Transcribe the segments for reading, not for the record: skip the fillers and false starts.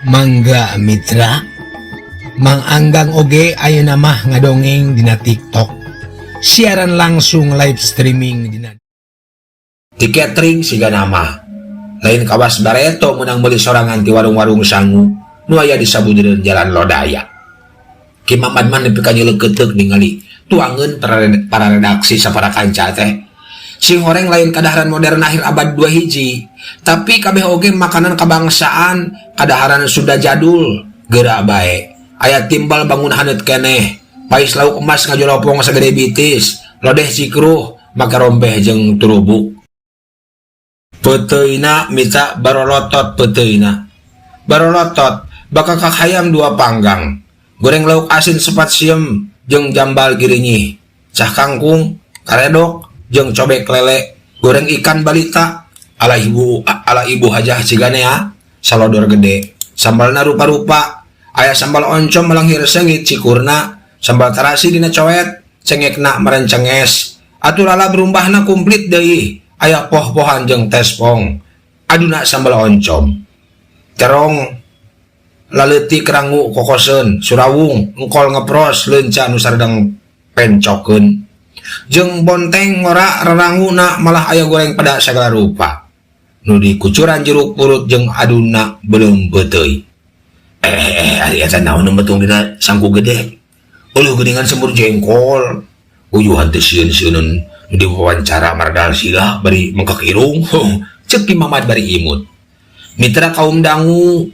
Mangga Mitra Mang Anggang oge ayeuna mah ngadongeng dina TikTok siaran langsung live streaming dina Ti catering siga nama lain kawas bareto menang meuli sorangan ti warung-warung sangu nu aya di sabujureun jalan Lodaya. Ki Mamad mah nepi ka nyeuleukeuteuk ningali tuangeun para redaksi sapara kanca teh. Sing horeng lain kadaharan modern akhir abad 2 hiji, tapi kabeh oge makanan kabangsaan, kadaharan Sunda jadul, geura bae. Aya timbal bangun haneut keneh, pais lauk emas ngajolopong sagede bitis, lodeh cikruh, make rompeh jeung turubuk. Peuteuyna mita barolotot peuteuyna. Barolotot bakakak hayam 2 panggang, goreng lauk asin sepat siem jeung jambal girinyih, cah kangkung, karedok jeung cobek lele, goreng ikan balita, ala ibu hajah ciganea, salodor gede, sambalna rupa-rupa, aya sambal oncom melanghir seungit cikurna, sambal terasi dina coet, cengekna merencenges, atuh lalab rumbahna kumplit deui, aya poh-pohan jeung tespong, aduna sambal oncom, terong laleutik rangu kokoseun, surawung, engkol ngepros, leunca nu saredang pencokeun. Jeung bonteng ngora reranguna malah aya goreng pada segala rupa. Nu dikucuran jeruk purut jeung aduna beuleum peuteuy. Ari eta naon nu metung dina sangku gede? Eueuh geuningan semur jengkol. Uyuhan teh sieun-sieuneun nu diwawancara Mardal Sila bari mengkek irung. Ceuk Ki Mamad bari imut. Mitra kaum dangu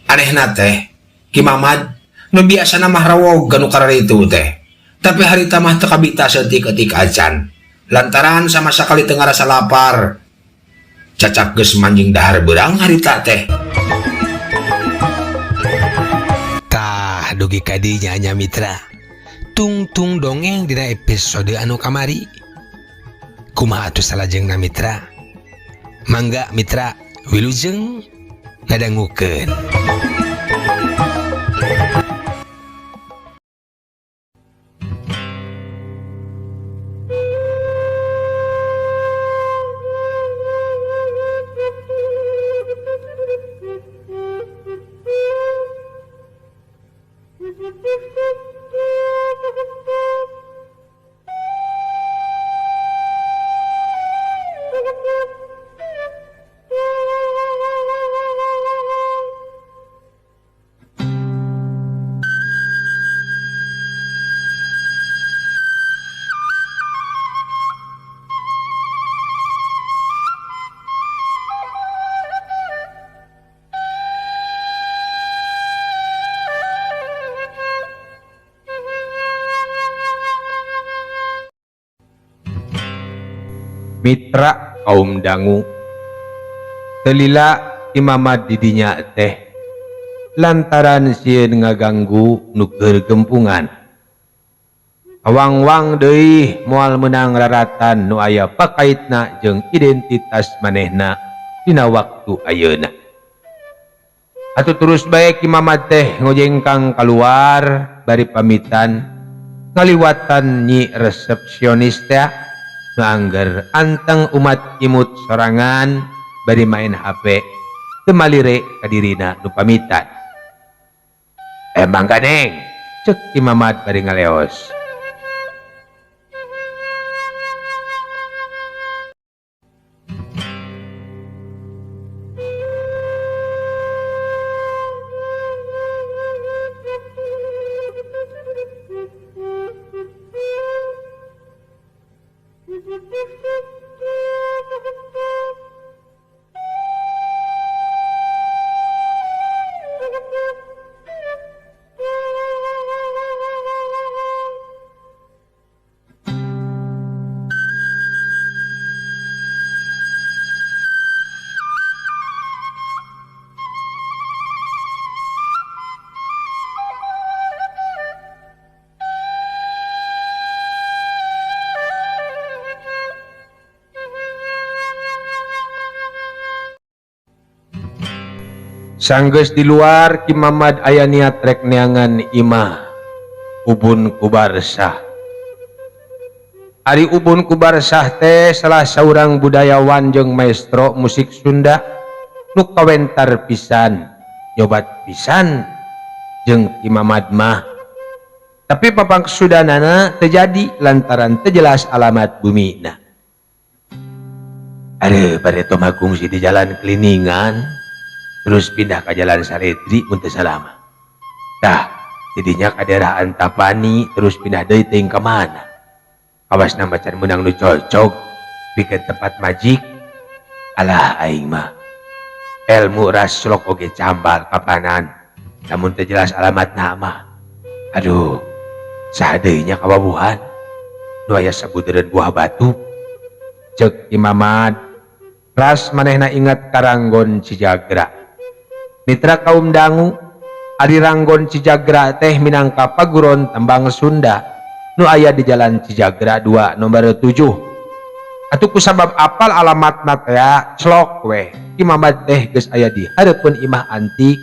anehna teh Ki Mamad nu biasana mah rawog nu kararitu teh. Tapi harita mah teu kabita saeutik-eutik acan. Lantaran sama sakali teu ngarasa lapar. Cacak geus manjing dahar beurang harita teh. Tah dugi ka dinya nya Mitra. Tungtung dongeng dina episode anu kamari. Kumaha atuh salajengna Mitra? Mangga Mitra wilujeng ngadangukeun. Mitra kaum dangu telila Ki Mamad didinya teh lantaran sieun ngaganggu nu keur gempungan. Awang-wang deui moal meunang raratan nu aya pakaitna jeung identitas manehna dina waktu ayeuna. Atuh terus bae Ki Mamad teh ngojengkang kaluar bari pamitan ngaliwatan nyi resepsionis teh nu angger anteng umat imut sorangan bari main HP teu malire ka dirina nu pamitan. Mangga neng, ceuk Ki Mamad bari ngaleos. Sanggeus di luar Ki Mamad aya niat rek neangan imah Ubun Kubarsah. Ari Ubun Kubarsah teh salah saurang budayawan jeung maestro musik Sunda nu kawentar pisan Nyobat pisan jeung Ki Mamad mah. Tapi papangsudanana teu jadi lantaran teu jelas alamat bumina. Aduh, bareto mah kungsi di jalan Kliningan, terus pindah ka jalan Saredri mun teu salah mah. Tah, tidinya ka daerah Antapani terus pindah deui teuing ka mana. Kawasna macan meunang nu cocok pikeun tempat majik. Alah aing mah. Elmu raslok oge cambal kapanan, lamun teu jelas alamatna mah. Aduh, saha deui nya kawabuhan nu aya sabudeureun buah batu. Ceuk Ki Mamad, ras manehna ingat ka Ranggon Cijagra. Mitra kaum dangu, ari Ranggon Cijagra teh minangka paguron tembang Sunda nu aya di Jalan Cijagra 2 nomor 7. Atuh kusabab apal alamatna teh clok weh. Ki Mamad teh geus aya di hareupeun imah antik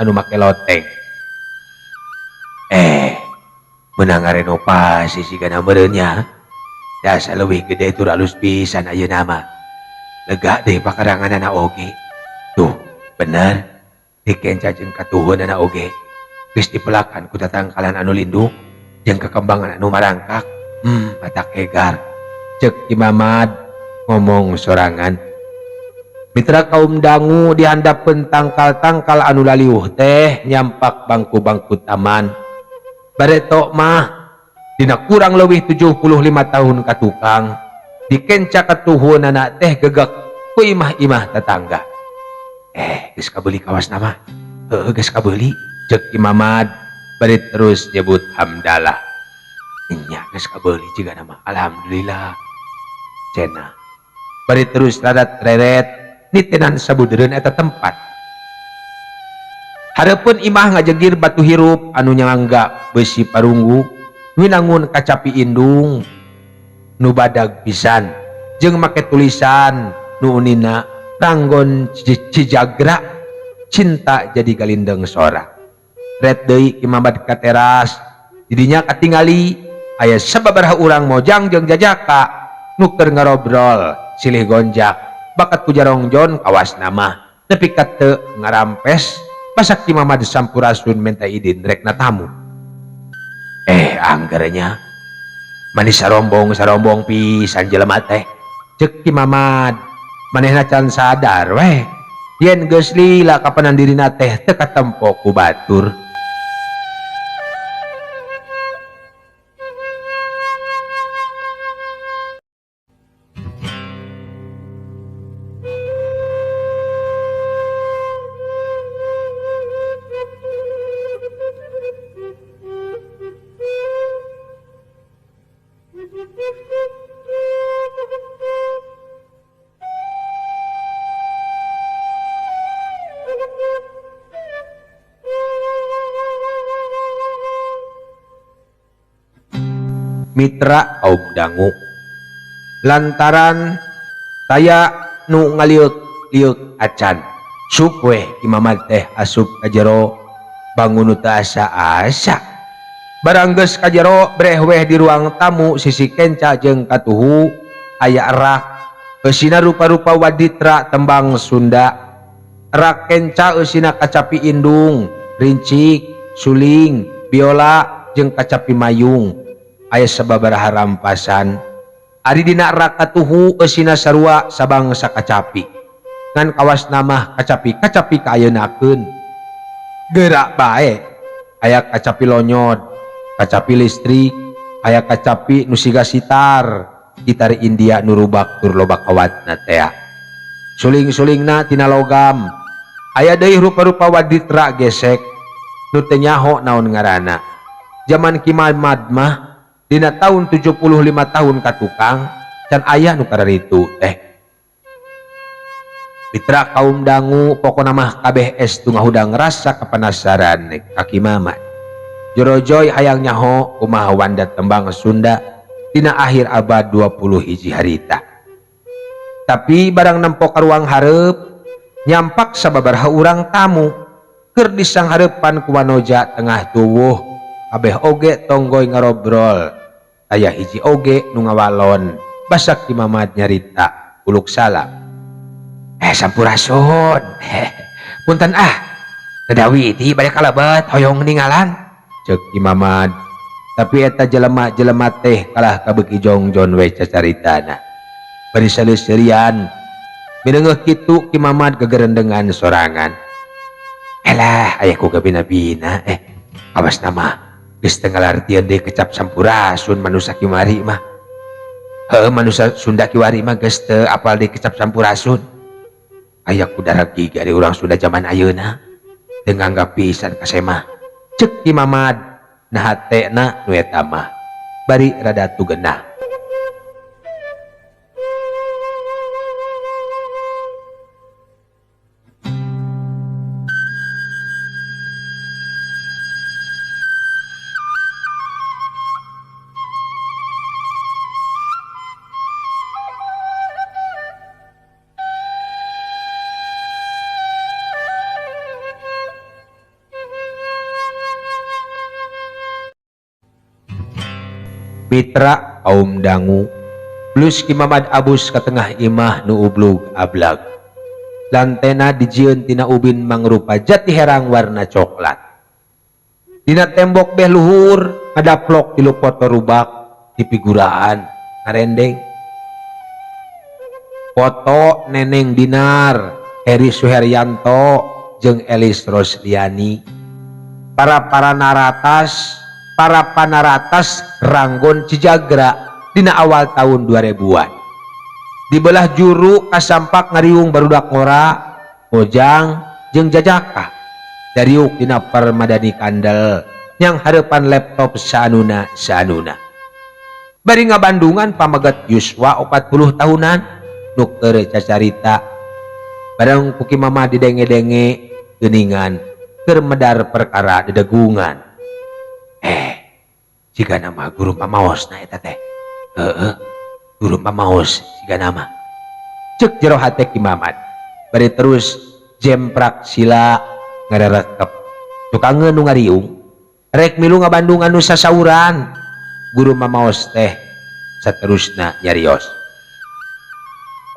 anu make loteng. Meunang ngarenovasi sigana meureun nya. Dasa leuwih gede tur alus pisan ayeuna mah. Lega deui pakaranganana oge. Tuh, bener. Dikenca jeung katuhunana oge. Geus dipelakan ku tatangkalan anu lindung jeung kekembangan anu marangkak. Matak hegar. Ceuk Ki Mamad ngomong sorangan. Mitra kaum dangu dihandapeun tangkal-tangkal anu laliuh teh nyampak bangku-bangku taman. Bareto mah dina kurang leuwih 75 tahun ka tukang dikenca katuhunana teh gegek ku imah-imah tetangga. Geus kabeuli kawasna mah. Heueuh, geus kabeuli. Ceuk Ki Mamad bari terus nyebut hamdalah. Nya geus kabeuli jigana mah. Alhamdulillah. Cenah. Bari terus radat reret nitenan sabudeureun eta tempat. Hareupeun imah ngajegir batu hirup anu nyangga beusi parunggu winangun kacapi indung nu badag pisan jeung make tulisan nu unina Ranggon Cijagra cinta jadi galindeng sora. Ret deui Ki Mamad ka teras didinya katingali aya sababaraha urang mojang jeung jajaka nu keur ngarobrol silih gonjak bakat ku jarongjon kawasna mah nepi ka teu ngarampes basak Ki Mamad sampurasun menta idin rekna tamu. Anggernya manis sarombong-sarombong pisan jelema teh. Ceuk Ki Mamad manehna can sadar weh yen geus lila kapanan dirina teh teu katempo ku batur. Mitra kaum dangu lantaran taya nu ngaliuk-liuk acan sup weh Ki Mamad teh asup ka jero bangun nu teu asa-asa barang geus ka jero breh weh di ruang tamu sisi kenca jeung katuhu aya rak eusina rupa-rupa waditra tembang Sunda rak kenca eusina kacapi indung rincik suling biola jeung kacapi mayung aya sababaraha rampasan ari dina rak katuhu eusina sarua sabangsa kacapi ngan kawas namah kacapi-kacapi kaayeunakeun gerak bae aya kacapi lonyot kacapi listrik aya kacapi nu siga sitar gitar India nu rubak tur loba kawatna tea suling-sulingna tina logam aya deui rupa-rupa waditra gesek nu teu nyaho naon ngaranna jaman Ki Mamad mah dina tahun 75 tahun ka tukang can aya nu kararitu teh. Mitra kaum dangu pokona mah kabeh estu ngahudang rasa kepenasaran ka Ki Mamad. Jorojoy hayang nyaho kumaha wanda tembang Sunda dina akhir abad 20 hiji harita. Tapi barang nempo ka ruang hareup nyampak sababaraha urang tamu keur disanghareupan ku wanoja tengah tuwuh kabeh oge tonggoy ngarobrol aya hiji oge nu ngawalon basak Ki Mamad nyarita uluk salam. Sampurasun. Punten ah. Teu widi bade kalebet hoyong ningalan ceuk Ki Mamad. Tapi eta jelema-jelema teh kalah kabeuki jongjon we cacaritana. Bari saleuserian mineungeuh kitu Ki Mamad gegerendengan sorangan. Elah aya ku gabina-bina awas nama geus teu ngalartieun deui kecap sampurasun manusa kiwari mah. Heuh manusa Sunda kiwari mah geus teu apal deui kecap sampurasun. Aya ku darah gigi ari urang Sunda zaman ayeuna teu nganggap pisan ka semah. Ceuk Ki Mamad na hatena nu eta mah bari rada tugenah. Mitra kaum dangu blus Ki Mamad abus ka tengah imah nu ublug ablag. Lantena dijieun tina ubin mangrupa jati herang warna coklat. Dina tembok beh luhur ngadaplok tilu foto rubak di figuraan ngarendeng. Foto Neneng Dinar, Heri Suheryanto jeung Elis Rosliani. Para panaratas Ranggon Cijagra dina awal tahun 2000-an. Di belah juru kasampak ngariung barudak ngora, ngojang jeung jajaka. Dariuk dina permadani kandel yang hareupan laptop saanuna saanuna. Bari ngabandungan pameget yuswa 40 tahunan nu keur cacarita. Bareng ku Ki Mamad didenge-denge geuningan keur medar perkara dedegungan. Jika nama guru pamaosna eta teh. Heeh, guru pamaos jika nama. Ceuk jero hate Ki Mamad. Bari terus jemprak sila ngarerekep. Tukangeun nu ngariung. Rek milu ngabandungan nu sasauran. Guru mamaos teh saterusna nyarios.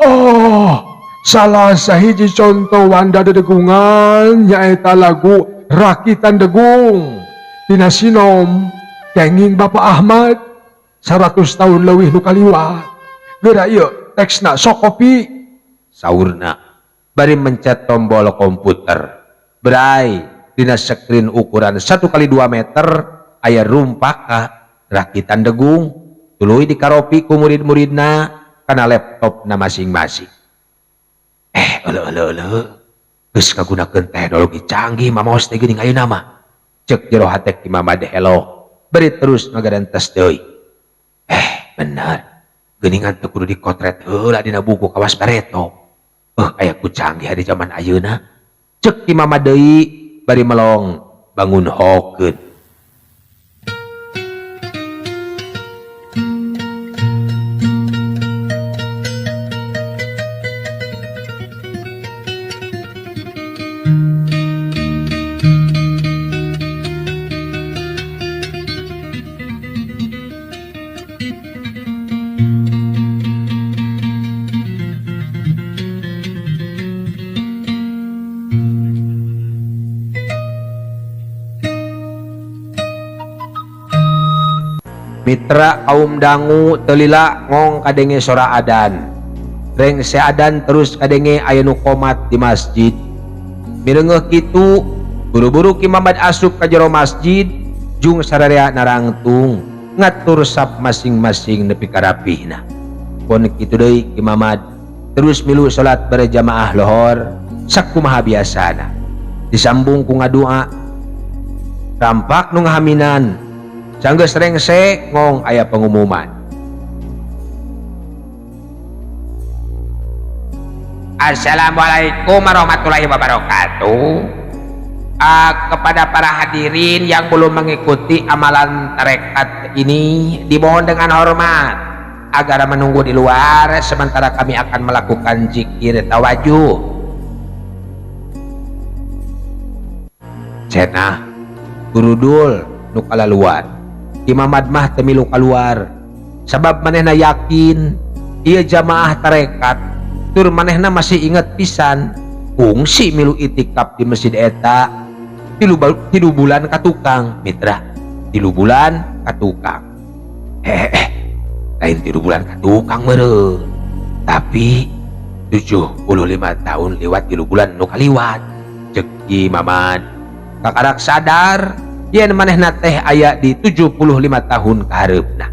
Oh, salah sahiji conto wanda dedegungan nyaeta lagu Rakitan Degung. Dina sinom kenging Bapak Ahmad 100 tahun leuwih nu kaliwat. Geura ieu teksna sok kopi saurna bari mencet tombol komputer. Bray dina screen ukuran 1 kali 2 meter aya rumpaka rakitan degung tuluy dikaropi ku murid-muridna kana laptopna masing-masing. Euleuh euleuh euleuh geus kagunakeun teknologi canggih mamaos teh geuning ayeuna mah. Ceuk jero hate Ki Mamad helo bari terus ngagarentes deui. Bener geuningan teu kudu dikotret heula dina buku kawas bareto. Aya ku canggih di zaman ayeuna. Ceuk Ki Mamad deui bari melong bangun hokeun. Mitra kaum dangu telila ngong kadenge sora adan. Rengse adan terus kadenge aya nu komat di masjid. Mireungeuh kitu buru-buru Ki Mamad asup ka jero masjid jung sararea narangtung ngatur sap masing-masing nepi ka rapihna. Pon kitu deui Ki Mamad terus milu salat berjamaah lohor sakumaha biasana. Disambung ku ngadua. Rampak nu ngahaminan. Sanggeus rengse ngong aya pengumuman. Assalamualaikum warahmatullahi wabarakatuh. Kepada para hadirin yang belum mengikuti amalan tarekat ini, dimohon dengan hormat agar menunggu di luar sementara kami akan melakukan zikir tawajuh. Cenah gurudul nu kalaluan. Ki Mamad mah teu milu kaluar sabab manehna yakin ieu jamaah tarekat tur manehna masih inget pisan kungsi milu itikaf di masjid eta 3 bulan ka tukang, mitra, 3 bulan ka tukang. Eh, lain 3 bulan ka tukang meureun, tapi 75 tahun lewat 3 bulan nu kaliwat, cek Ki Mamad. Kakarak sadar yen manehna teh aya di 75 tahun kahareupna.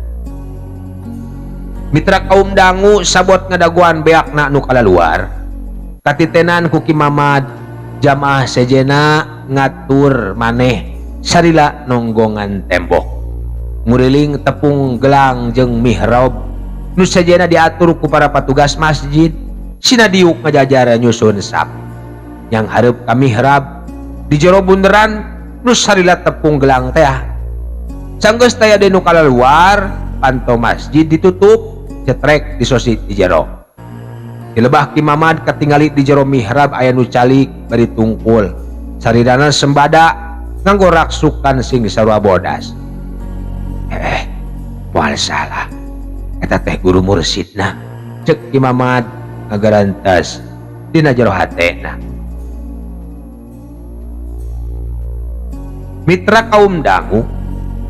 Mitra kaum dangu, sabot ngadaguan beakna nu kalaluar katitenan ku Ki Mamad, jamaah sejena ngatur maneh salila nonggongan tembok nguriling tepung gelang jeung mihrab nu sejena diatur ku para patugas masjid. Sina diuk ngajajar nyusun sap yang hareup ka mihrab di jero bunderan nu salila tepung gelang teh. Sanggeus taya deui nu kalaluar, panto masjid ditutup cetrek disosit di jero. Di lebah Ki Mamad katingali di jero mihrab aya nu calik bari tungkul, sarirana sembada nganggo raksukan sing sarua bodas. Eh, moal salah eta teh guru mursidna, cek Ki Mamad ngagarantas dina jero hatena. Mitra kaum dangu,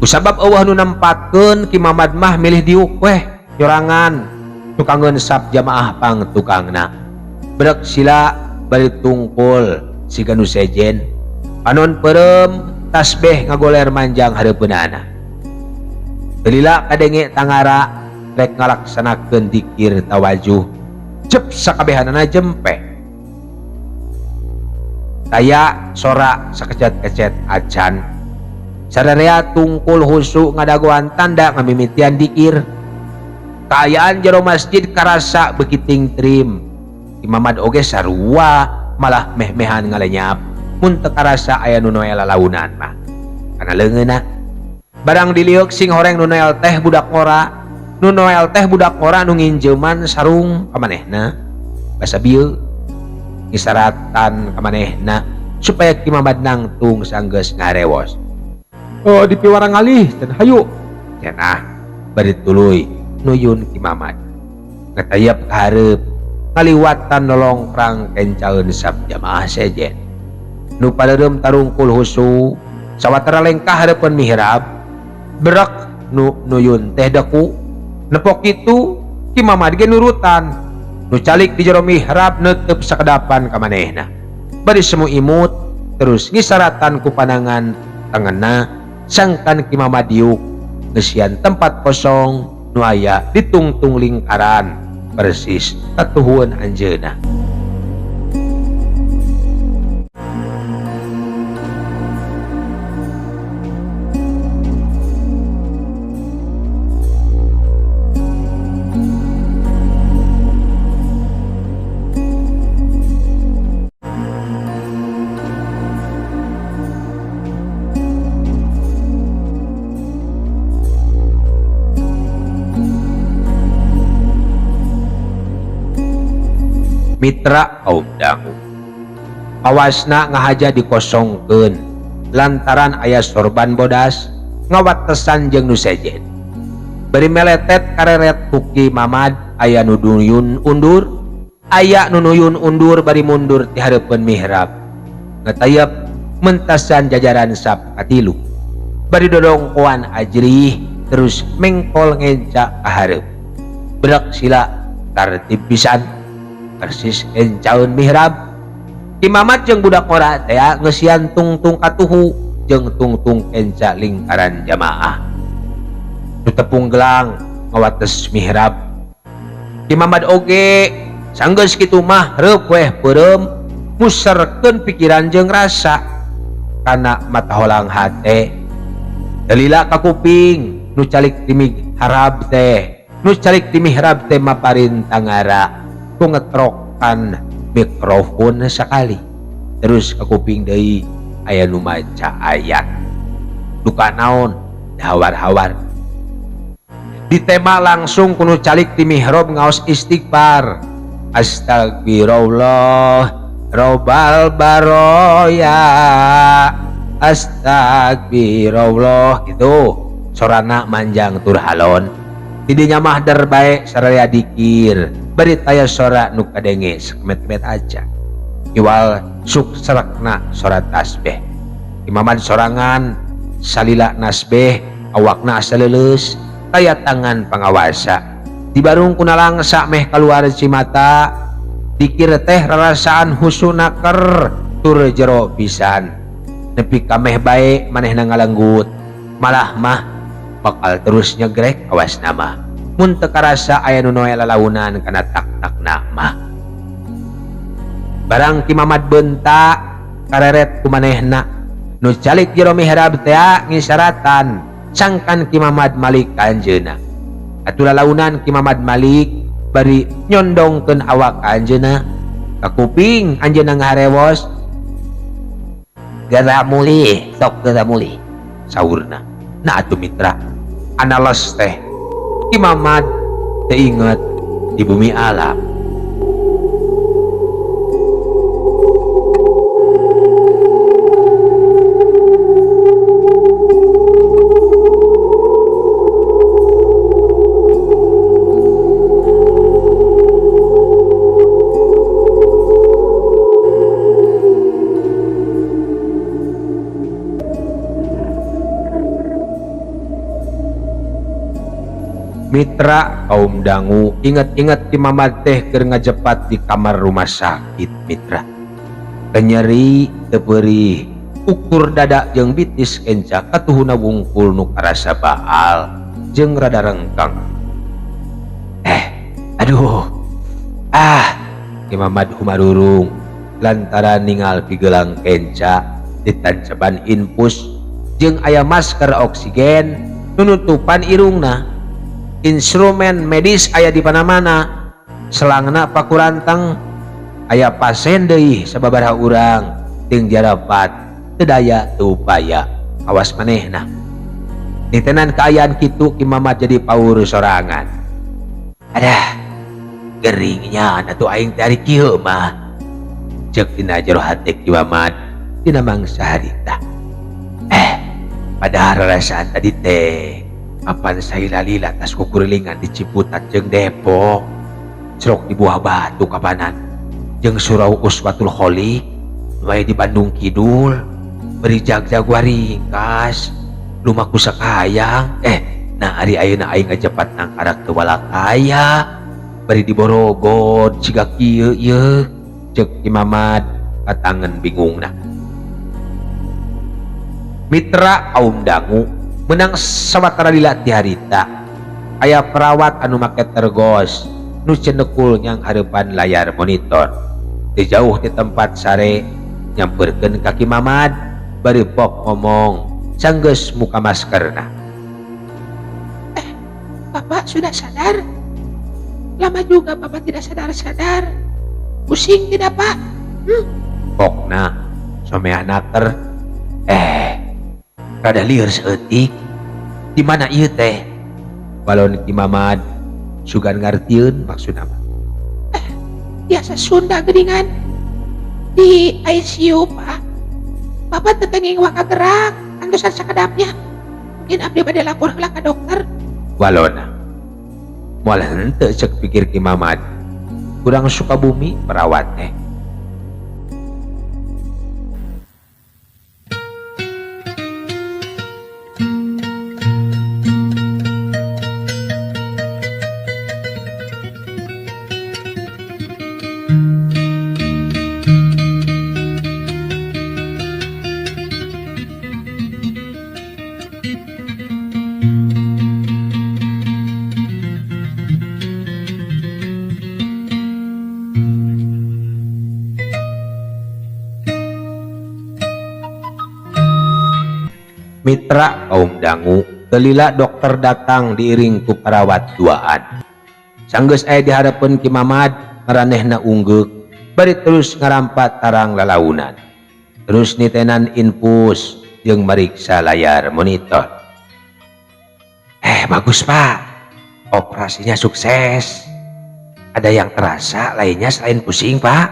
kusabab euweuh nu nempatkeun, Ki Mamad mah milih diuk weh nyorangan tukangeun sap jamaah pang tukangna. Brek sila bari tungkul siga nu sejen, panon peureum, tasbeh ngagoler manjang hareupeunana. Lila kadenge tangara rek ngalaksanakeun dikir tawajuh, cep sakabehanana jempe. Taya sora sakecet-kecet acan. Sadarea tungkul husu ngadagoan tanda ngamimitian dikir. Kaayaan jero masjid karasa beuki tingtrim. Imamad oge sarua, malah meh-mehan ngalenyap mun teu karasa aya nu noel lalaunan mah kana leungeunna. Barang diliuk sing horeng, nu noel teh budak ngora, nu noel teh budak ngora nu nginjeuman sarung ka manehna. Basa bieu ngisaratan ka manehna supaya Ki Mamad nangtung sanggeus ngarewos. Oh, di piwarang ngalih cenah, hayu. Cenah bari tuluy nuyun. Ki Mamad ngetayap ka hareup ngaliwatan nolongkrang kencaeun sap jamaah sejen nu paleureum tarungkul husu sawatara lengkah hareupeun mihrab. Brek, nu nuyun teh deku nepok kitu. Ki Mamad ge nurutan. Nu calik di jero mihrab neuteub sakedapan ka manehna bari semu imut, terus ngisaratan ku panangan tengena sangkan Ki Mamad diuk ngeusian tempat kosong nu aya di tungtung lingkaran persis katuhueun anjeunna. Mitra kaum dangu, kawasna ngahaja dikosongkeun lantaran aya sorban bodas ngawatesan jeung nu sejen. Bari meletet kareret ku Ki Mamad, aya nu nuyun undur, aya nu nuyun undur bari mundur ti hareupeun mihrab ngetayep mentasan jajaran sap katilu bari dodongkoan ajrih, terus mengkol ngenca ka hareup. Brek sila, tartib pisan, persis encaeun mihrab. Ki Mamad jeung budak ngora teh ngeusian tungtung katuhu jeung tungtung kenca lingkaran jamaah nu tepung gelang ngawates mihrab. Ki Mamad oge sanggeus kitu mah reup weh peureum muserkeun pikiran jeung rasa kana mata holang hate. Lila ka kuping nu calik di mihrab teh, nu calik di mihrab teh maparin tangara ku ngetrokan mikrofon sekali, terus ke kuping deui aya nu maca ayat duka naon hawar-hawar. Ditema langsung ku nu calik di mihrab ngaos istighfar, "Astagfirullah robbal baroya, astagfirullah," gitu sorana manjang tur halon. Tidinya mah der bae saraya dikir bari taya sora nu kadenge sakemet-kemet aja iwal suk serekna sora tasbih. Ki Mamad sorangan salila nasbeh awakna asa leuleus taya tangan pangawasa. Dibarung ku nalangsa meh kaluar cimata dikir teh rarasaan husuna ker tur jero pisan. Nepi ka meh bae manehna ngalenggut malah mah bakal terus nyegrek awas nama. Mun teu karasa aya nu noe lalaunan kana tak-takna mah. Barang Ki Mamad beunta kareret ku manehna nu calik jero mihrab tea ngisaratan sangkan Ki Mamad Malik ka anjeunna. Atuh lalaunan Ki Mamad Malik bari nyondongkeun awak ka anjeunna ka kuping anjeunna ngaharewos Geura mulih sok geura mulih saurna. Nah atuh mitra anales teh Ki Mamad teu inget di bumi alam. Mitra kaum dangu ingat-ingat Ki Mamad teh keur ngajepat di kamar rumah sakit mitra. Kenyeri teu peurih, ukur dada jeung bitis kenca katuhuna wungkul nu karasa baal jeung rada rengkang. Aduh. Ah, Ki Mamad humarurung lantaran ningal pigelang kenca ditanceban infus jeung aya masker oksigen nunutupan irungna. Instrumen medis aya di mana-mana, selangna pakuranteng, aya pasien deui sababaraha urang jeung jarapat teu daya teu upaya awas manehna. Nitenan kaayaan kitu Ki Mamad jadi paur sorangan. Adah, geringnya atuh aing teh ari kieu mah. Ceuk dina jero hate Ki Mamad dina mangsa harita. Padahal rarasaan tadi teh apan saila-lila tas kukurilingan di Ciputat jeung Depok, cerok di Buah Batu kapanan, jeung Surau Uswatul Kholiq, wae di Bandung Kidul, beri jag-jag waringkas, lumaku sakayang, nah ari ayeuna aing ngajepat nang karak teu walakaya, bari di Borogod siga kieu ieu, ceuk Ki Mamad katangen bingungna. Mitra kaum dangu menang sawatara lila ti harita aya perawat anu make tergos nu cenekul nyang hareupan layar monitor di jauh di tempat sare nyamperkeun ka Ki Mamad bari pok ngomong sanggeus muka maskerna. Bapak sudah sadar? Lama juga Bapak tidak sadar-sadar. Pusing tidak Pak? Pokna someah naker. Rada lieur saeutik. Di mana ieu teh? Balon Ki Mamad sugan ngartieun maksudna mah. Biasa Sunda geuningan. Di ICU Pak. Bapak teu tenging waka gerak, antosan sakedapnya. Mungkin abdi bade lapor heula ka dokter. Walona. Moal henteu ceuk pikir Ki Mamad. Kurang Sukabumi perawat teh. Mitra kaum dangu telila dokter datang diiring ku perawat duaan. Sanggeus aya di hareupeun Ki Mamad maranehna unggeuk bari terus ngarampat tarang lalaunan. Terus nitenan infus jeung mariksa layar monitor. Bagus Pak, operasinya sukses. Ada yang terasa lainnya selain pusing Pak?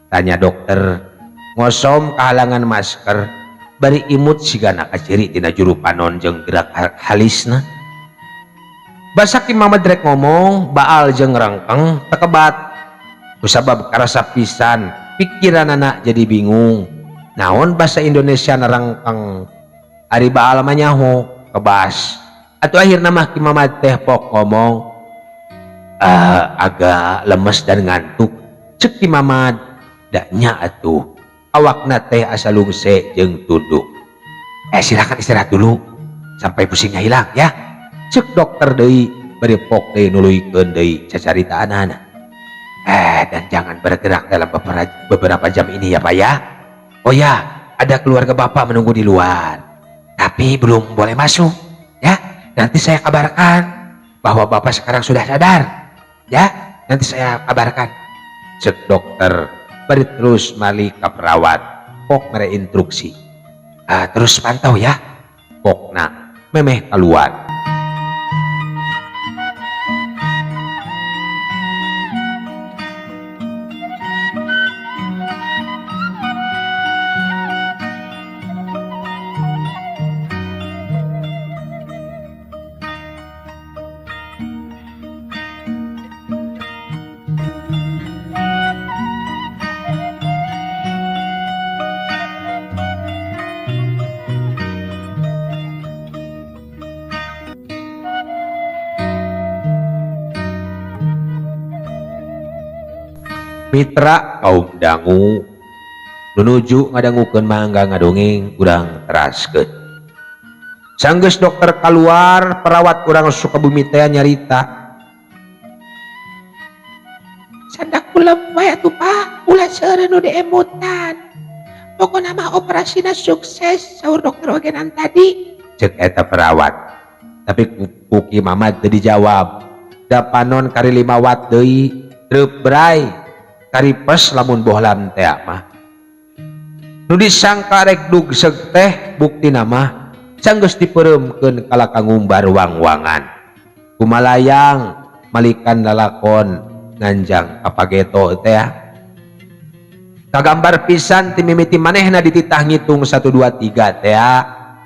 Tanya dokter ngosom kahalangan masker bari imut sigana kaciri tina juru panon jeung gerak halisna. Basa Ki Mamad rek ngomong baal jeung rengkeng tekebat. Kusabab karasa pisan pikiranana jadi bingung. Naon basa Indonesia na rangkeng? Ari Baal mah nyaho kebas. Atuh akhirna mah Ki Mamad teh pok ngomong, agak lemes dan ngantuk. Cek Ki Mamad, da nya atuh awakna teh asa lungse jeung tunduh. Silakan istirahat dulu sampai pusingnya hilang ya. Cek dokter deui bari pok deui nuluykeun deui cacaritaanana. Dan jangan bergerak dalam beberapa jam ini ya Pak ya. Oh ya, ada keluarga Bapak menunggu di luar. Tapi belum boleh masuk ya. Nanti saya kabarkan bahwa Bapak sekarang sudah sadar. Ya, nanti saya kabarkan. Cek dokter bari terus mali ka perawat. Pok mere instruksi. Terus pantau ya. Pokna memeh keluar. Mitra kaum dangu nunuju ngadangukeun mangga ngadongeng urang teraskeun. Sanggeus dokter keluar, perawat urang Sukabumi teh nyarita. Sandak kulem wae atuh Pak, ulah seueur nu diemutan. Pokona mah operasina sukses saur dokter ogenan tadi. Cek eta perawat. Tapi ku Ki Mamad teu dijawab. Da panon kari 5 watt deui, treup bray. Karipes lamun bohlam teh mah. Nu disangka rek dugseg teh buktina mah sanggeus dipereumkeun kalaka ngumbar wang-wangan. Kumalayang malikan lalakon nganjang kapageto teh. Kagambar pisan ti mimiti manehna dititah ngitung 1 2 3 teh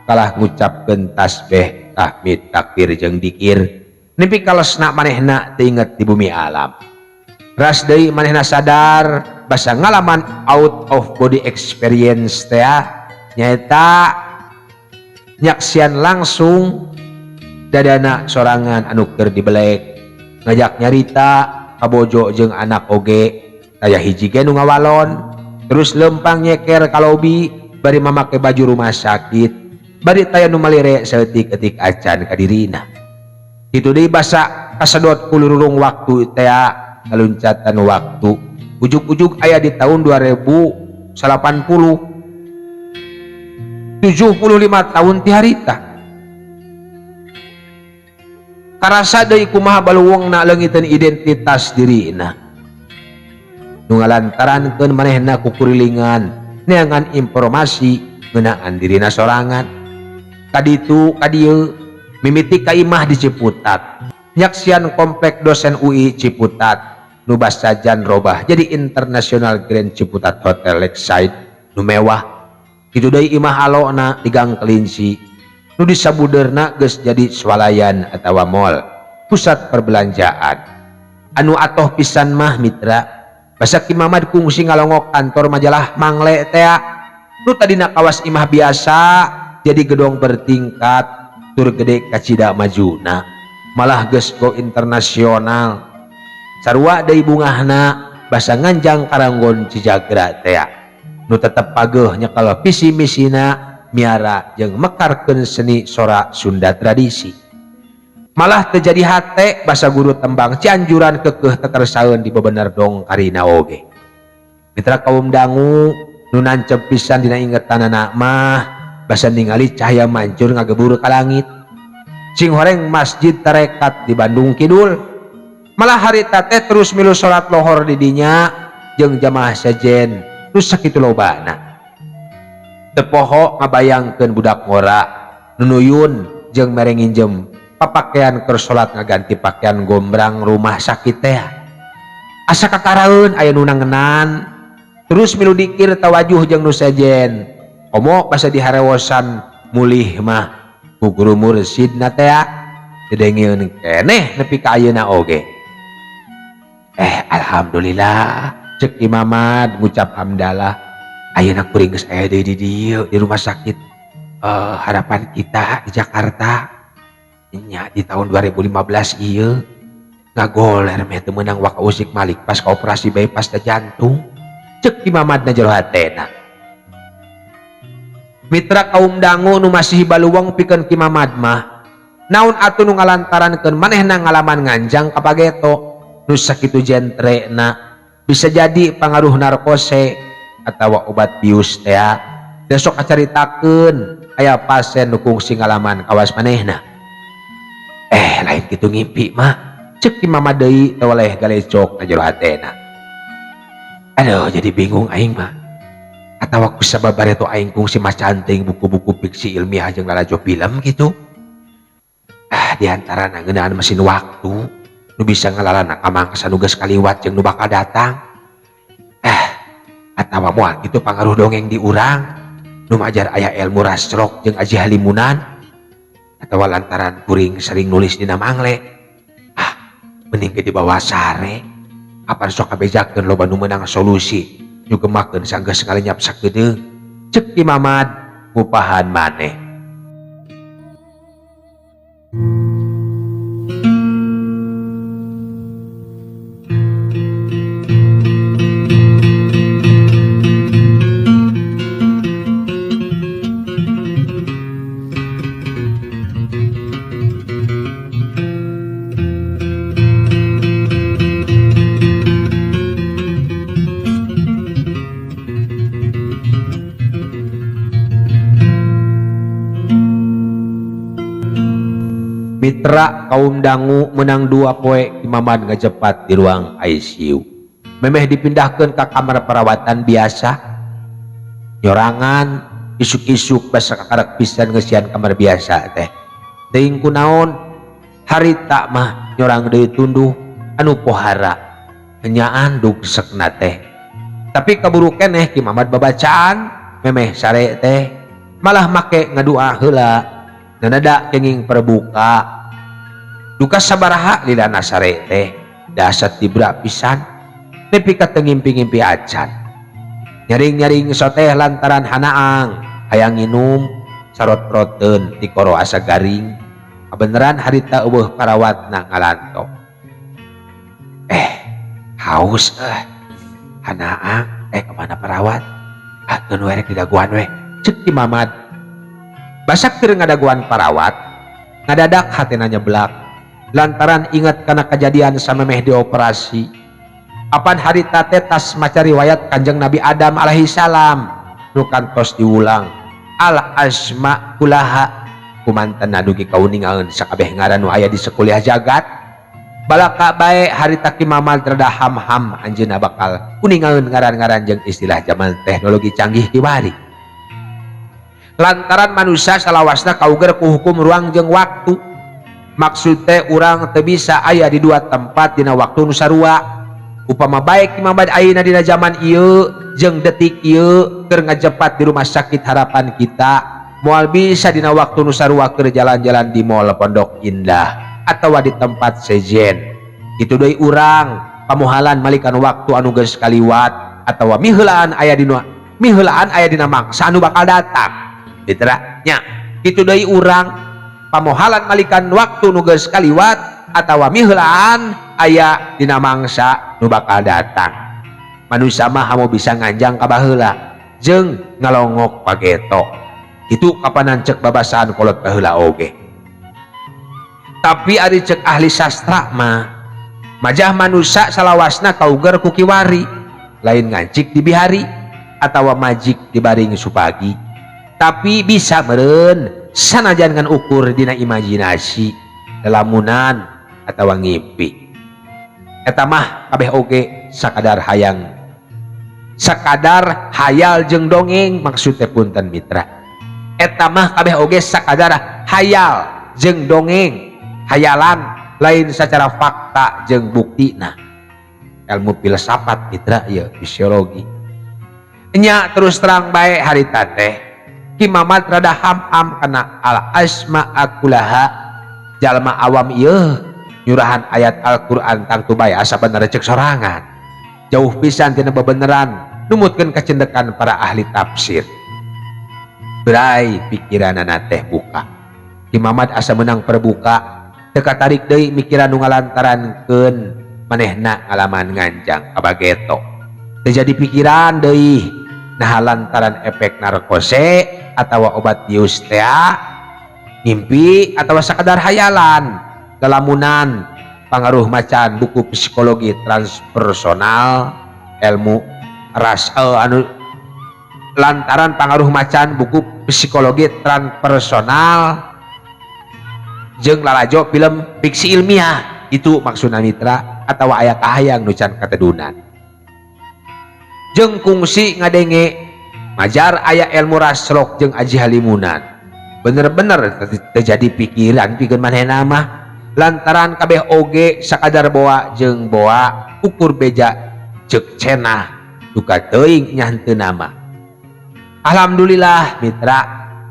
kalah ngucapkeun tasbih, tahmid, takbir jeung dikir. Nepi kalesna manehna teu inget di bumi alam. Ras deui manehna sadar basa ngalaman out of body experience teh nyaeta nyaksian langsung dadana sorangan anu keur dibelek ngajak nyarita kabojo jeung anak oge aya hiji ge nu ngawalon terus lempang nyeker ka lobi bari mamake baju rumah sakit bari taya nu malire saeutik-eutik acan ka dirina. Kitu deui basa kasedot ku lurung waktu teh kaluncatan waktu ujug-ujug aya di tahun 2080 75 tahun ti harita. Karasa deui kumaha baluwengna leungiteun identitas dirina nu ngalantarankeun manehna kukurilingan neangan informasi ngeunaan dirina sorangan. Kaditu kadieu mimiti ka imah di Ciputat, nyaksian komplek dosen UI Ciputat nu basajan robah jadi International Grand Ciputat Hotel Lakeside nu mewah. Kitu deui imah alona di Gang Kelinci nu disabudeurna geus jadi swalayan atawa mall, pusat perbelanjaan. Anu atoh pisan mah mitra, basa Ki Mamad kungsi ngalongok kantor majalah Mangle tea nu tadina kawas imah biasa jadi gedong bertingkat tur gede kacida majuna, malah geus go internasional. Sarua deui bungahna basa nganjang karanggon Cijagra tea nu tetep pageuh nyekel visi misina miara jeung mekarkeun seni sora Sunda tradisi. Malah teu jadi hate basa guru tembang Cianjuran kekeuh tekersaeun di bebener dong karina oge. Mitra kaum dangu nu nancep pisan dina ingetanana mah basa ningali cahaya mancur ngagebur ka langit. Sing horeng masjid tarekat di Bandung Kidul. Malah harita teh terus milu salat lohor di dinya jeung jamaah sejen nu sakitu lobana. Teu poho ngabayangkeun budak ngora nunuyun jeung mere nginjem papakean keur salat ngaganti pakaian gombrang rumah sakit teh. Asa kakaraeun aya nu nangenan terus milu dikir tawajuh jeung nu sejen. Komo basa diharewosan mulih mah ku guru mursidna teh didengeun keneh nepi ka ayeuna oge. Alhamdulillah cek Ki Mamad ngucap hamdalah. Ayeuna kuring geus aya deui di dieu di rumah sakit Harapan Kita di Jakarta nya di tahun 2015 ieu ngagoler meh teu meunang waka usik malik pas ka operasi bypass da jantung cek Ki Mamad na jero hatena. Mitra kaum dangu nu masih baluweng pikeun Ki Mamad mah naon atuh nu ngalantarankeun manehna ngalaman nganjang ka pageto nu sakitu jentrena, bisa jadi pangaruh narkose atawa obat bius tea. Besok acaritakeun aya pasien nu kungsi ngalaman kawas manehna. Lain kitu ngimpi mah cek Ki Mamad deui teweleh galecok na jero hatena. Aduh, jadi bingung aing mah. Atawa kusabab bareto aing kungsi maca teuing buku-buku fiksi ilmiah jeung lalajo film gitu. Diantara ngeunaan mesin waktu nu bisa ngalalana ka mangsa nu geus kaliwat jeung nu bakal datang. Atawa moal kitu pangaruh dongeng di urang nu majar aya ilmu rasrok jeung aji halimunan, atawa lantaran kuring sering nulis dina mangle. Mending ge dibawa sare. Apan sok kabejakeun loba nu meunang solusi nyugemakeun sanggeus ngalenyap sakedeung cek Ki Mamad ngupahan maneh. Mitra kaum dangu menang 2 poe Ki Mamad ngajepat di ruang ICU. Memeh dipindahkeun ka kamar perawatan biasa. Nyorangan isuk-isuk basa kakarek pisan ngeusian kamar biasa teh. Teuing kunaon harita mah nyorang deui tunduh anu pohara. Enyaan dugsekna teh. Tapi kaburu keneh Ki Mamad babacaan memeh sare teh malah make ngadua heula. Nanada kenging perbuka. Duka sabaraha lilana sare teh dasar tibra pisan nepi ka teu ngimpi-ngimpi acan. Nyaring-nyaring soteh lantaran hanaang hayang nginum sarot-roteun tikoro asa garing. Kabeneran harita eueuh parawatna ngalanto. Haus hanaang kemana perawat? Keun we rek didaguan we cek Ki Mamad. Basak keur ngadaguan parawat ngadadak hatena nyeblak lantaran ingat kana kejadian samemeh dioperasi. Apan harita teh tas maca riwayat Kanjeng Nabi Adam alaihi salam nu kantos diulang al asma kulaha kumanten dugi kauningaeun sakabeh ngaran nu aya di sekuliah jagat. Balaka bae harita Ki Mamad rada ham-ham anjeunna bakal kuningaeun ngaran-ngaran jeung istilah zaman teknologi canggih kiwari. Lantaran manusia salawasna kauger ku hukum ruang jeung waktu. Maksud teh urang teu bisa aya di dua tempat dina waktu nu sarua. Upama bae Ki Mamad ayeuna dina zaman ieu jeung detik ieu keur ngajepat di rumah sakit Harapan Kita, moal bisa dina waktu nu sarua keur jalan-jalan di mall Pondok Indah atawa di tempat sejen. Kitu deui urang pamuhalan malikan waktu anu geus kaliwat atawa miheulaan aya dina mangsa anu bakal datang. Mitra nya kitu deui urang pamohalan malikan waktu nu geus kaliwat atawa miheulaan aya dina mangsa nu bakal datang. Manusia mah hamu bisa nganjang ka baheula jeung ngalongok pageto. Kitu kapanan cek babasaan kolot baheula oge. Tapi ari cek ahli sastra mah majah manusia salawasna kauger ku kiwari, lain ngancik di bihari atawa majik di baring supagi. Tapi bisa meureun sanajan ngan ukur dina imajinasi, lelamunan atawa ngimpi. Eta mah kabeh oge sakadar hayang, sakadar hayal jeung dongeng maksud teh punten mitra. Eta mah kabeh oge sakadar hayal jeung dongeng, hayalan lain secara fakta jeung buktina. Ilmu filsafat mitra ieu fisiologi. Nya terus terang bae harita teh Ki Mamad rada ham-ham kana al asma akulaha jalma awam ieu nyurahan ayat Al-Qur'an tangtu bae asa bener cek sorangan. Jauh pisan tina bebeneran Numutkeun kacendekan para ahli tafsir. Berai pikiranana teh buka. Ki Mamad asa meunang perbuka, teu katarik deui mikiran nu ngalantarankeun manehna ngalaman nganjang ka Bageto. Teu jadi pikiran deui naha lantaran efek narkose atawa obat bius tea, ngimpi atawa sakadar hayalan, lalamunan, pangaruh macan buku psikologi transpersonal, ilmu ras anu lantaran pangaruh macan buku psikologi transpersonal jeung lalajo film fiksi ilmiah itu maksudna mitra atawa aya kahayang nu can katedunan. Jeung kungsi ngadenge majar aya ilmu raslok jeung aji halimunan. Bener-bener terjadi pikiran pikeun manehna mah lantaran kabeh oge sakadar boa jeung boa ukur beja ceuk cenah duka teuing nya henteu nama. Alhamdulillah mitra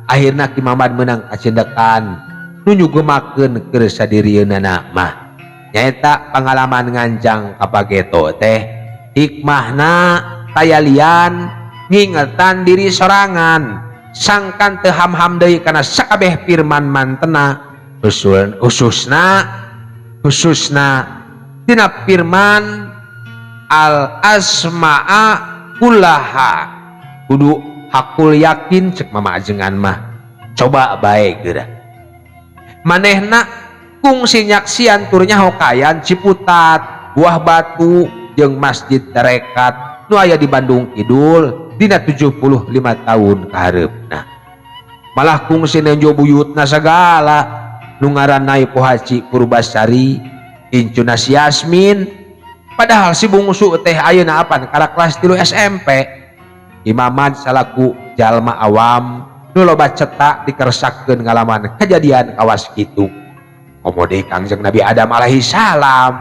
akhirna Ki Mamad meunang kacendekan nu nyugemakeun keur sadirieunana mah nyaeta pangalaman nganjang ka Bageto teh hikmahna tayalian ngingetan diri sorangan sangkan teu ham-ham deui kana sakabeh firman mantena khususna tina firman al asma'a kullaha kudu hakul yakin cek mama ajengan mah coba bae geura manehna kungsi nyaksian tur nyaho kaayaan Ciputat Buah Batu jeung Masjid Tarekat nu aya di Bandung Kidul dina 75 tahun kahareupna malah kungsi nenjo buyutna sagala nu ngaranna Pohaci Purbasari incuna si Yasmin padahal si bungsu teh ayeuna apan karak kelas 3 SMP. Imamad salaku jalma awam nu loba cetak dikersakeun ngalaman kejadian kawas kitu komo deui Kangjeng Nabi Adam alaihi salam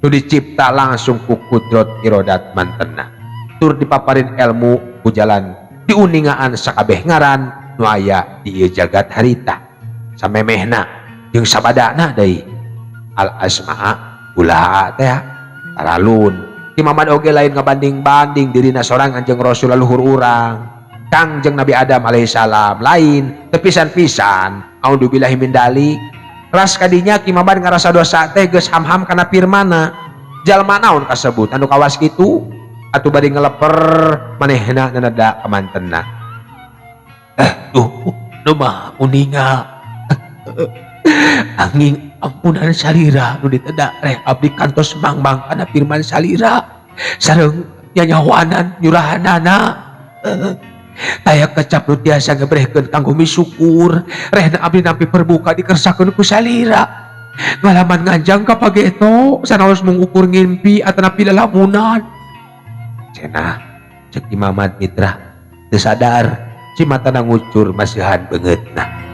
nu dicipta langsung ku kudrot irodat mantena tur dipaparin ilmu ku jalan diuningaan sakabeh ngaran nu aya di ieu jagat harita samemehna jeung sabadana deui al asmaa kullaha teh taralun. Ki Mamad oge lain ngabanding-banding dirina sorangan jeung Rasul leluhur urang Kangjeng Nabi Adam alaihi salam lain tepisan-pisan audzubillahi min dalik ras kadinya Ki Mamad ngarasa dosa teh geus ham-ham kana firmana jalma naon kasebut anu kawas kitu atuh bari ngeleper manehna nanada kamantenna duh nu mah uninga angin ampunan salira nu ditedak reh abdi kantos mangmang kana firman salira sareng nyanyawanan nyurahanana taya kecap nu tiasa ngebrehkeun kanggo misukur rehna abdi nampi perbuka dikersakeun ku salira ngalaman nganjang ka Pageto sanaos mung ukur ngimpi atanapi lalamunan cenah cek Ki Mamad mitra teu sadar cimatana ngucur masihan beungeutna.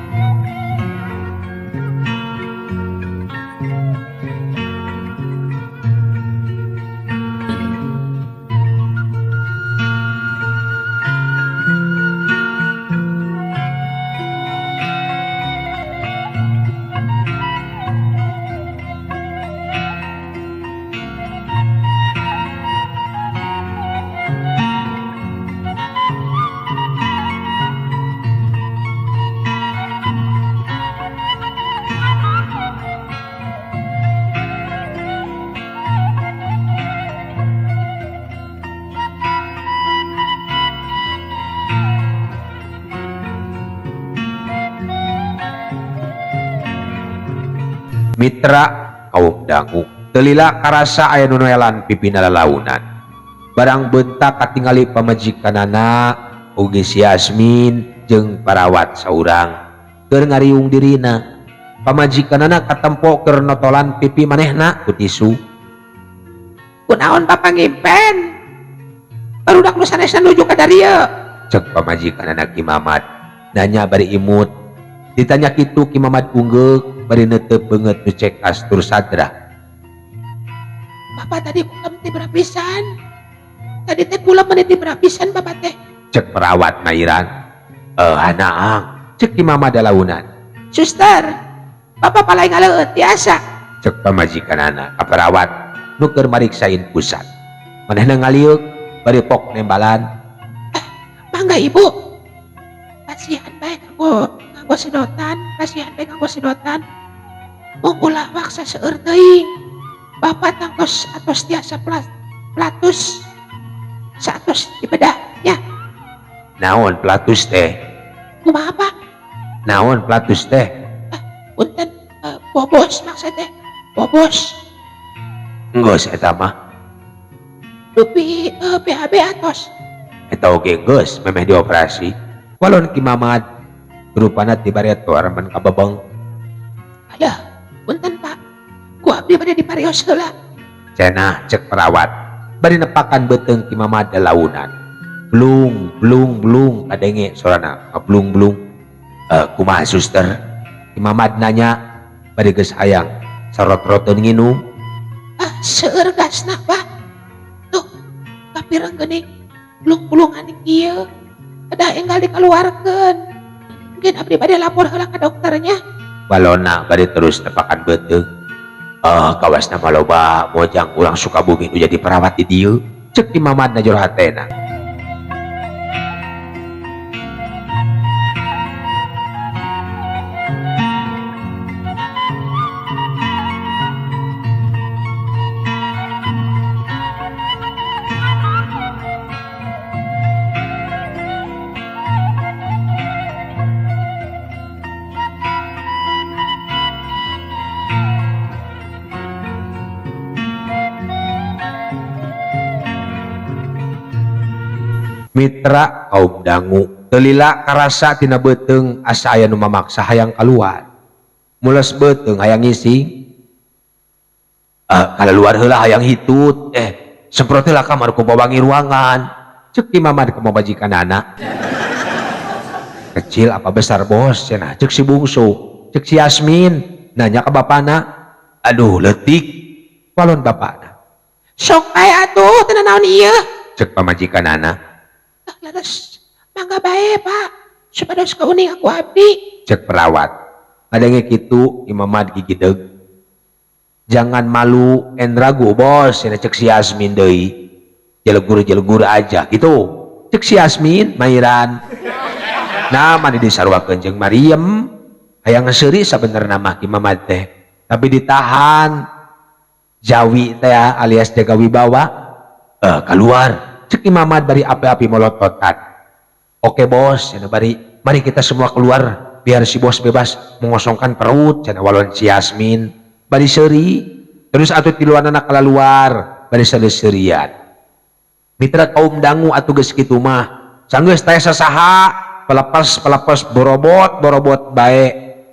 Mitra kaum dangu telila karasa aya nu noelan pipina lalaunan barang bentak katingali pamajikanana ugi si Yasmin jeung parawat saurang keur ngariung dirina pamajikanana katempo keur notolan pipi manehna ku tisu kunaon Bapak ngimpen barudak nu sanesna nuju ka darieu cek pamajikanana Ki Mamad nanya bari imut ditanya kitu Ki Mamad unggeuk bari neuteup beungeut nu cekas tur sadra. Bapak tadi kulem ti berapisan. Tadi teh kulem menit ti berapisan bapak teh. Cek perawat mairan. Hanaang. Cek Ki Mamad launan. Suster, bapak palai ngaleueut tiasa. Cek pamajikanana ka perawat nu keur mariksa infusan. Manehna ngalieuk Bari pok nembalan. Mangga ibu. Pasihan bae nganggo sedotan, pasihan bae nganggo sedotan. Mung ulah waksa seueur teuing. Bapak tangtos atos tiasa platus saatos dibedah nya. Naon platus teh? Kumaha Pak? Naon platus teh? Punten, bobos maksud teh. Bobos. Enggeus eta mah. Dupi BAB atos. Eta oge geus memeh dioperasi. Walon Ki Mamad rupana ti bareto araman kabebeng. Alah, punten Pak. Ku abdi bade diparios heula. Cenah cek perawat. Bari nepakan beuteung Ki Mamad launan. Blung blung blung kadenge sorana ngablung blung. Kumaha suster? Ki Mamad nanya bari geus hayang sarot-roteun nginum. Ah, seueur gasna Pak. Tuh, kapireng geuning blung-blungan kieu. Kedah enggal dikeluarkeun. Mungkin abdi bade lapor heula ka dokternya. Balona bade terus nepakan beuteung. Kawasna mah loba mojang urang Sukabumi nu jadi perawat di dieu. Cek Ki Mamad na jero hatena. Mitra kaum dangu telila karasa tina beuteung asa aya nu mamaksa hayang kaluar. Mules beuteung hayang ngising. Kalaluar heula hayang hitut. Semprot heula kamar ku bawangi ruangan. Cek Ki Mamad ka pamajikanana. Kecil apa besar bos cenah cek si bungsu, cek si Yasmin nanya ka bapana. Aduh leutik walon bapana. Sok bae atuh teu naon ieu. Cek pamajikanana. Leres mangga bae Pak supados kauning aku abdi. Cek perawat. Ngadenge kitu Ki Mamad gigideg. Jangan malu en ragu bos cenah cek si Yasmin deui. Jelegur-jelegur aja gitu. Cek si Yasmin mairan. Nah mani disaruakeun jeung Mariam. Hayang seuri sabenerna mah Ki Mamad teh. Tapi ditahan. Jawi teh alias jaga wibawa. Keluar. Cek Ki Mamad bari api-api molototan. Oke bos, cenah bari mari kita semua keluar biar si bos bebas mengosongkan perut cenah walon si Yasmin. Bari seuri terus atuh tiluanana kalaluar bari saleseurian. Mitra kaum dangu atuh geus kitu mah. Sanggeus teh sasaha pelepas-pelepas borobot-borobot bae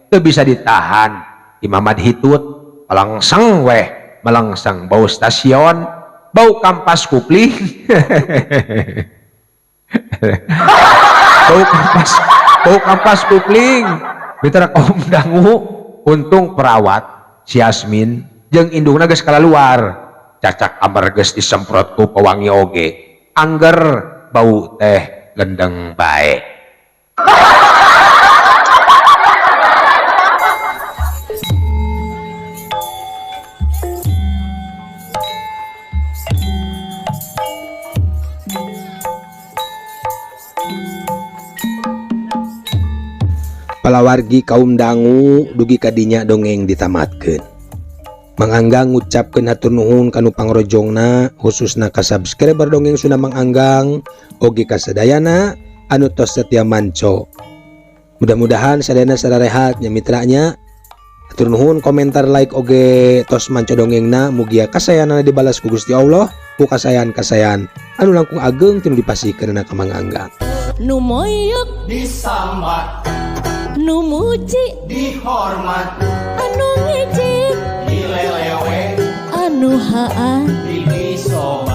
teu bisa ditahan. Ki Mamad hitut malangsang weh, malangsang bau stasiun, bau kampas kupling. Bau kampas kupling. Mitra kaum dangu untung perawat si Yasmin jeung indungna geus kalaluar. Cacak amar geus disemprot ku pewangi oge. Angger bau teh gendeng bae. Palawargi kaum dangu dugi kadinya dongeng ditamatkeun. Mang Anggang ngucapkeun hatur nuhun kanu pangrojongna khususna ka subscriber dongeng Sunda Mang Anggang oge ka sadayana anu tos setia manco. Mudah-mudahan sadayana sararehat nya mitranya. Hatur nuhun komentar like oge tos manco dongengna mugia kasayanana dibalas ku Gusti Allah ku kasayan-kasayan anu langkung ageng tinu dipasihkeunana ka Mang Anggang. Nu moyok disambat, nu muji dihormat, anu ngejek dilelewe, anu haan dipisobat.